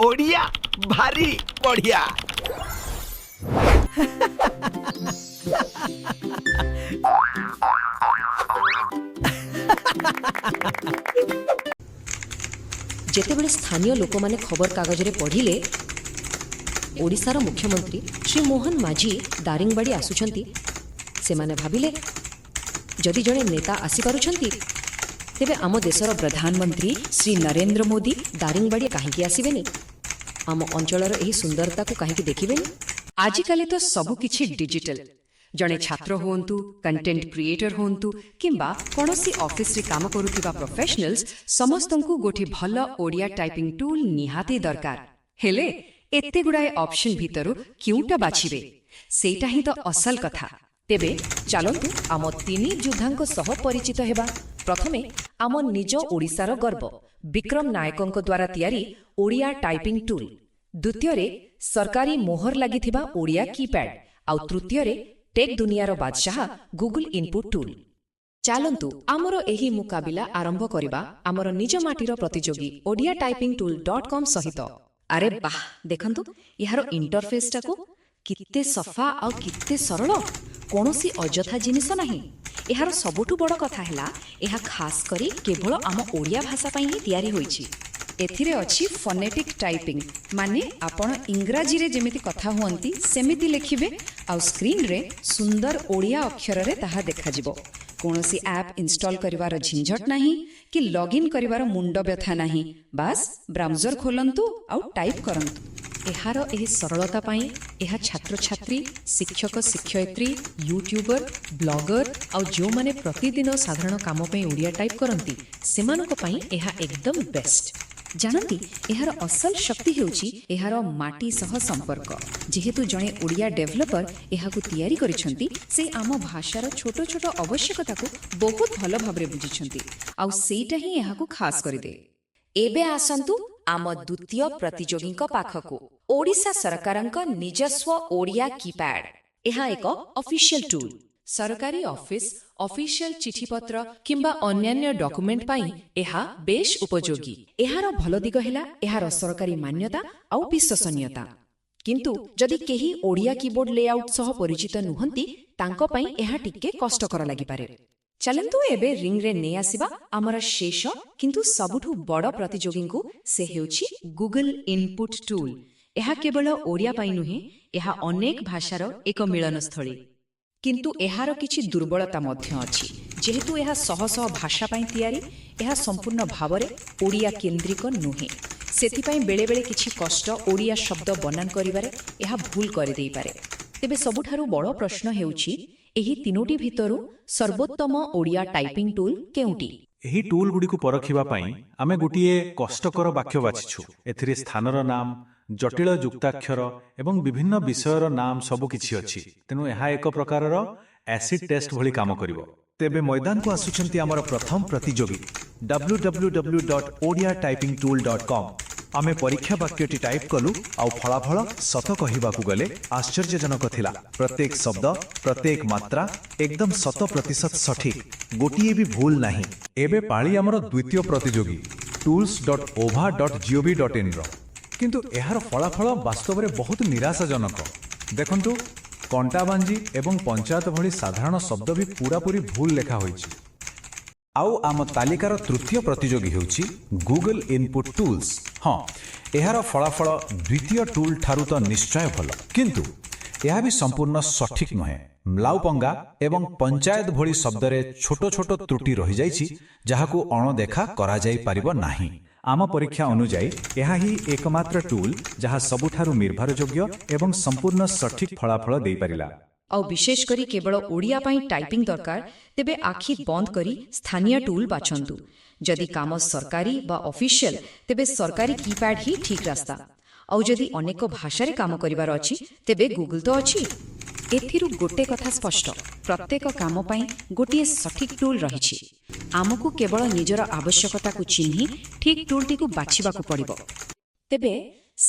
ଓଡ଼ିଆ ଭାରି ବଢିଆ। ଯେତେବେଳେ ସ୍ଥାନୀୟ ଲୋକମାନେ ଖବରକାଗଜରେ ପଢ଼ିଲେ ଓଡ଼ିଶାର ମୁଖ୍ୟମନ୍ତ୍ରୀ ଶ୍ରୀ ମୋହନ ମାଝୀ ଦାରିଙ୍ଗବାଡ଼ି ଆସୁଛନ୍ତି, ସେମାନେ ଭାବିଲେ, ଯଦି ଜଣେ ନେତା ଆସିପାରୁଛନ୍ତି, ତେବେ ଆମ ଦେଶର ପ୍ରଧାନମନ୍ତ୍ରୀ ଶ୍ରୀ ନରେନ୍ଦ୍ର ମୋଦି ଦାରିଙ୍ଗବାଡ଼ି କାହିଁକି ଆସିବେନି? ଆମ ଅଞ୍ଚଳର ଏହି ସୁନ୍ଦରତାକୁ କାହିଁକି ଦେଖିବେନି? ଆଜିକାଲି ତ ସବୁକିଛି ଡିଜିଟାଲ। ଜଣେ ଛାତ୍ର ହୁଅନ୍ତୁ, କଣ୍ଟେଣ୍ଟ କ୍ରିଏଟର ହୁଅନ୍ତୁ କିମ୍ବା କୌଣସି ଅଫିସରେ କାମ କରୁଥିବା ପ୍ରଫେସନାଲ୍ସ, ସମସ୍ତଙ୍କୁ ଗୋଟିଏ ଭଲ ଓଡ଼ିଆ ଟାଇପିଂ ଟୁଲ୍ ନିହାତି ଦରକାର। ହେଲେ ଏତେ ଗୁଡ଼ାଏ ଅପସନ୍ ଭିତରୁ କେଉଁଟା ବାଛିବେ, ସେଇଟା ହିଁ ତ ଅସଲ କଥା। ତେବେ ଚାଲନ୍ତୁ ଆମ ତିନି ଯୋଦ୍ଧାଙ୍କ ସହ ପରିଚିତ ହେବା। ପ୍ରଥମେ ଆମ ନିଜ ଓଡ଼ିଶାର ଗର୍ବ ବିକ୍ରମ ନାୟକଙ୍କ ଦ୍ୱାରା ତିଆରି ଓଡ଼ିଆ ଟାଇପିଂ ଟୁଲ୍, ଦ୍ୱିତୀୟରେ ସରକାରୀ ମୋହର ଲାଗିଥିବା ଓଡ଼ିଆ କିପ୍ୟାଡ୍, ଆଉ ତୃତୀୟରେ ଟେକ୍ ଦୁନିଆର ବାଦଶାହ ଗୁଗୁଲ ଇନପୁଟ୍ ଟୁଲ୍। ଚାଲନ୍ତୁ ଆମର ଏହି ମୁକାବିଲା ଆରମ୍ଭ କରିବା ଆମର ନିଜ ମାଟିର ପ୍ରତିଯୋଗୀ ଓଡ଼ିଆ ଟାଇପିଂ ଟୁଲ୍.କମ୍ ସହିତ। ଆରେ ବାଃ, ଦେଖନ୍ତୁ ଏହାର ଇଣ୍ଟରଫେସଟାକୁ, କେତେ ସଫା ଆଉ କେତେ ସରଳ। କୌଣସି ଅଯଥା ଜିନିଷ ନାହିଁ। ଏହାର ସବୁଠୁ ବଡ଼ କଥା ହେଲା, ଏହା ଖାସ୍ କରି କେବଳ ଆମ ଓଡ଼ିଆ ଭାଷା ପାଇଁ ହିଁ ତିଆରି ହୋଇଛି। ଏଥିରେ ଅଛି ଫନେଟିକ୍ ଟାଇପିଂ, ମାନେ ଆପଣ ଇଂରାଜୀରେ ଯେମିତି କଥା ହୁଅନ୍ତି ସେମିତି ଲେଖିବେ ଆଉ ସ୍କ୍ରିନ୍ରେ ସୁନ୍ଦର ଓଡ଼ିଆ ଅକ୍ଷରରେ ତାହା ଦେଖାଯିବ। କୌଣସି ଆପ୍ ଇନଷ୍ଟଲ୍ କରିବାର ଝିଞ୍ଝଟ ନାହିଁ କି ଲଗ୍ଇନ୍ କରିବାର ମୁଣ୍ଡ ବ୍ୟଥା ନାହିଁ। ବାସ୍, ବ୍ରାଉଜର ଖୋଲନ୍ତୁ ଆଉ ଟାଇପ୍ କରନ୍ତୁ। ଏହାର ଏହି ସରଳତା ପାଇଁ ଏହା ଛାତ୍ରଛାତ୍ରୀ, ଶିକ୍ଷକ ଶିକ୍ଷୟିତ୍ରୀ, ୟୁଟ୍ୟୁବର, ବ୍ଲଗର ଆଉ ଯେଉଁମାନେ ପ୍ରତିଦିନ ସାଧାରଣ କାମ ପାଇଁ ଓଡ଼ିଆ ଟାଇପ୍ କରନ୍ତି, ସେମାନଙ୍କ ପାଇଁ ଏହା ଏକଦମ ବେଷ୍ଟ। ଜାଣନ୍ତି, ଏହାର ଅସଲ ଶକ୍ତି ହେଉଛି ଏହାର ମାଟି ସହ ସମ୍ପର୍କ। ଯେହେତୁ ଜଣେ ଓଡ଼ିଆ ଡେଭଲପର ଏହାକୁ ତିଆରି କରିଛନ୍ତି, ସେ ଆମ ଭାଷାର ଛୋଟ ଛୋଟ ଆବଶ୍ୟକତାକୁ ବହୁତ ଭଲ ଭାବରେ ବୁଝିଛନ୍ତି ଆଉ ସେଇଟା ହିଁ ଏହାକୁ ଖାସ୍ କରିଦିଏ। ଏବେ ଆସନ୍ତୁ ଆମ ଦ୍ୱିତୀୟ ପ୍ରତିଯୋଗୀଙ୍କ ପାଖକୁ, ଓଡ଼ିଶା ସରକାରଙ୍କ ନିଜସ୍ୱ ଓଡ଼ିଆ କିପ୍ୟାଡ୍। ଏହା ଏକ ଅଫିସିଆଲ ଟୁଲ୍। ସରକାରୀ ଅଫିସ, ଅଫିସିଆଲ ଚିଠିପତ୍ର କିମ୍ବା ଅନ୍ୟାନ୍ୟ ଡକୁମେଣ୍ଟ ପାଇଁ ଏହା ବେଶ୍ ଉପଯୋଗୀ। ଏହାର ଭଲ ଦିଗ ହେଲା ଏହାର ସରକାରୀ ମାନ୍ୟତା ଆଉ ବିଶ୍ୱସନୀୟତା। କିନ୍ତୁ ଯଦି କେହି ଓଡ଼ିଆ କିବୋର୍ଡ ଲେଆଉଟ୍ ସହ ପରିଚିତ ନୁହନ୍ତି, ତାଙ୍କ ପାଇଁ ଏହା ଟିକେ କଷ୍ଟକର ଲାଗିପାରେ। ଚାଲନ୍ତୁ ଏବେ ରିଙ୍ଗରେ ନେଇ ଆସିବା ଆମର ଶେଷ କିନ୍ତୁ ସବୁଠୁ ବଡ଼ ପ୍ରତିଯୋଗୀଙ୍କୁ। ସେ ହେଉଛି ଗୁଗଲ ଇନପୁଟ୍ ଟୁଲ୍। ଏହା କେବଳ ଓଡ଼ିଆ ପାଇଁ ନୁହେଁ, ଏହା ଅନେକ ଭାଷାର ଏକ ମିଳନସ୍ଥଳୀ। କିନ୍ତୁ ଏହାର କିଛି ଦୁର୍ବଳତା ମଧ୍ୟ ଅଛି। ଯେହେତୁ ଏହା ଶହ ଶହ ଭାଷା ପାଇଁ ତିଆରି, ଏହା ସମ୍ପୂର୍ଣ୍ଣ ଭାବରେ ଓଡ଼ିଆ କେନ୍ଦ୍ରିକ ନୁହେଁ। ସେଥିପାଇଁ ବେଳେବେଳେ କିଛି କଷ୍ଟ ଓଡ଼ିଆ ଶବ୍ଦ ବନାନ କରିବାରେ ଏହା ଭୁଲ କରିଦେଇପାରେ। ତେବେ ସବୁଠାରୁ ବଡ଼ ପ୍ରଶ୍ନ ହେଉଛି, ଏହି ତିନୋଟି ଭିତରୁ ସର୍ବୋତ୍ତମ ଓଡ଼ିଆ ଟାଇପିଂ ଟୁଲ୍ କେଉଁଟି? ଏହି ଟୁଲ୍ ଗୁଡ଼ିକୁ ପରଖିବା ପାଇଁ ଆମେ ଗୋଟିଏ କଷ୍ଟକର ବାକ୍ୟ ବାଛିଛୁ। ଏଥିରେ ସ୍ଥାନର ନାମ, ଜଟିଳ ଯୁକ୍ତାକ୍ଷର ଏବଂ ବିଭିନ୍ନ ବିଷୟର ନାମ ସବୁ କିଛି ଅଛି। ତେଣୁ ଏହା ଏକ ପ୍ରକାରର ଆସିଡ୍ ଟେଷ୍ଟ ଭଳି କାମ କରିବ। ତେବେ ମଇଦାନକୁ ଆସୁଛନ୍ତି ଆମର ପ୍ରଥମ ପ୍ରତିଯୋଗୀ, www.OdiaTypingTool.com। ଆମେ ପରୀକ୍ଷା ବାକ୍ୟଟି ଟାଇପ୍ କଲୁ ଆଉ ଫଳାଫଳ, ସତ କହିବାକୁ ଗଲେ, ଆଶ୍ଚର୍ଯ୍ୟଜନକ ଥିଲା। ପ୍ରତ୍ୟେକ ଶବ୍ଦ, ପ୍ରତ୍ୟେକ ମାତ୍ରା ଏକଦମ 100% ସଠିକ୍। ଗୋଟିଏ ବି ଭୁଲ ନାହିଁ। ଏବେ ପାଳି ଆମର ଦ୍ୱିତୀୟ ପ୍ରତିଯୋଗୀ tools.ova.gov.inର। କିନ୍ତୁ ଏହାର ଫଳାଫଳ ବାସ୍ତବରେ ବହୁତ ନିରାଶାଜନକ। ଦେଖନ୍ତୁ, କଣ୍ଟାବାଞ୍ଜି ଏବଂ ପଞ୍ଚାୟତ ଭଳି ସାଧାରଣ ଶବ୍ଦ ବି ପୁରାପୁରି ଭୁଲ ଲେଖା ହୋଇଛି। ଆଉ ଆମ ତାଲିକାର ତୃତୀୟ ପ୍ରତିଯୋଗୀ ହେଉଛି ଗୁଗଲ ଇନପୁଟ୍ ଟୁଲ୍ସ। ହଁ, ଏହାର ଫଳାଫଳ ଦ୍ୱିତୀୟ ଟୁଲ୍ ଠାରୁ ତ ନିଶ୍ଚୟ ଭଲ, କିନ୍ତୁ ଏହା ବି ସମ୍ପୂର୍ଣ୍ଣ ସଠିକ୍ ନୁହେଁ। ଲାଉପଙ୍ଗା ଏବଂ ପଞ୍ଚାୟତ ଭଳି ଶବ୍ଦରେ ଛୋଟ ଛୋଟ ତ୍ରୁଟି ରହିଯାଇଛି, ଯାହାକୁ ଅଣଦେଖା କରାଯାଇପାରିବ ନାହିଁ। ଆମ ପରୀକ୍ଷା ଅନୁଯାୟୀ ଏହା ହିଁ ଏକମାତ୍ର ଟୁଲ୍ ଯାହା ସବୁଠାରୁ ନିର୍ଭରଯୋଗ୍ୟ ଏବଂ ସମ୍ପୂର୍ଣ୍ଣ ସଠିକ୍ ଫଳାଫଳ ଦେଇପାରିଲା। ଆଉ ବିଶେଷ କରି କେବଳ ଓଡ଼ିଆ ପାଇଁ ଟାଇପିଂ ଦରକାର, ତେବେ ଆଖି ବନ୍ଦ କରି ସ୍ଥାନୀୟ ଟୁଲ୍ ବାଛନ୍ତୁ। ଯଦି କାମ ସରକାରୀ ବା ଅଫିସିଆଲ, ତେବେ ସରକାରୀ କିପ୍ୟାଡ୍ ହିଁ ଠିକ୍ ରାସ୍ତା। ଆଉ ଯଦି ଅନେକ ଭାଷାରେ କାମ କରିବାର ଅଛି, ତେବେ ଗୁଗଲ ତ ଅଛି। ଏଥିରୁ ଗୋଟେ କଥା ସ୍ପଷ୍ଟ, ପ୍ରତ୍ୟେକ କାମ ପାଇଁ ଗୋଟିଏ ସଠିକ୍ ଟୁଲ୍ ରହିଛି। ଆମକୁ କେବଳ ନିଜର ଆବଶ୍ୟକତାକୁ ଚିହ୍ନି ଠିକ୍ ଟୁଲ୍ଟିକୁ ବାଛିବାକୁ ପଡ଼ିବ। ତେବେ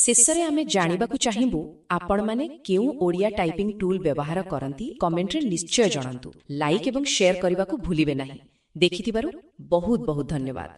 ଶେଷରେ ଆମେ ଜାଣିବାକୁ ଚାହିଁବୁ, ଆପଣମାନେ କେଉଁ ଓଡ଼ିଆ ଟାଇପିଂ ଟୁଲ୍ ବ୍ୟବହାର କରନ୍ତି? କମେଣ୍ଟରେ ନିଶ୍ଚୟ ଜଣାନ୍ତୁ। ଲାଇକ୍ ଏବଂ ସେୟାର କରିବାକୁ ଭୁଲିବେ ନାହିଁ। ଦେଖିଥିବାରୁ ବହୁତ ବହୁତ ଧନ୍ୟବାଦ।